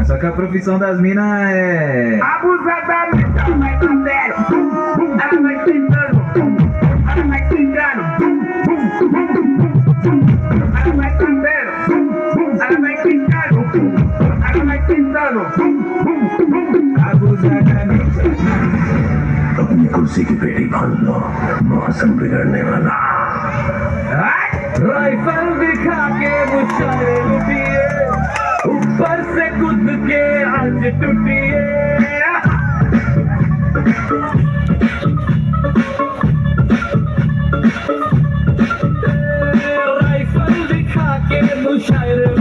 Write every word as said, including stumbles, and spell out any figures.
Essa aqui é a profissão das minas, é. Abusadamente, ela vai batendo, ela vai tentando, ela vai tentando. Ela vai batendo, ela vai tentando, ela vai tentando. Abusadamente. अपनी कुर्सी की पेटी बांध लो, मौसम बिगड़ने वाला। Rifle दिखा के मुशायरे लुटिए, ऊपर से कूद के आज टूटिए। राइफल दिखा के मुशायरे